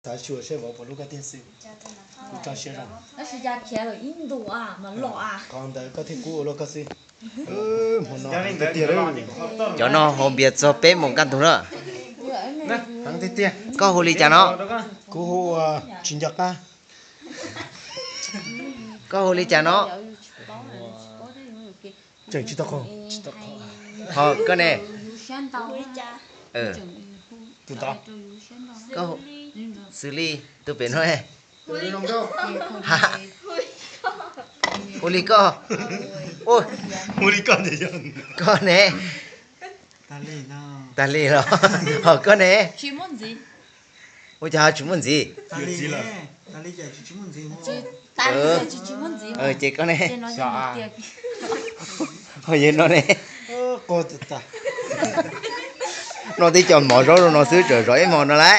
Xav xyuas seb vauv puas hlub koj tiag xwb. Kuv tso siab zoo. Tab sis ya khiav lawm ib ntus mas los a. Qhov ntawd koj thiaj kub ua luaj koj xwb. Hmo no tiag tiag. Cov no haus npias txog peb moos kaj ntug na. Heev tiag tiag. Koj hu li cas no? Kuv hu ua tsis nco qab. Koj hu li cas no? Tseem tsis tau qhov. Ho koj ne? Tus tod. Xws li tus pem no. Hu li koj. Hu li koj. Koj ne? Tag li los? Ho koj ne? Ua cas ho tsis muaj ntxiv? Ces koj ne? Ho yog no ne? No tib co mov zaub rau no xwb tseem zov ib hmos no lawm.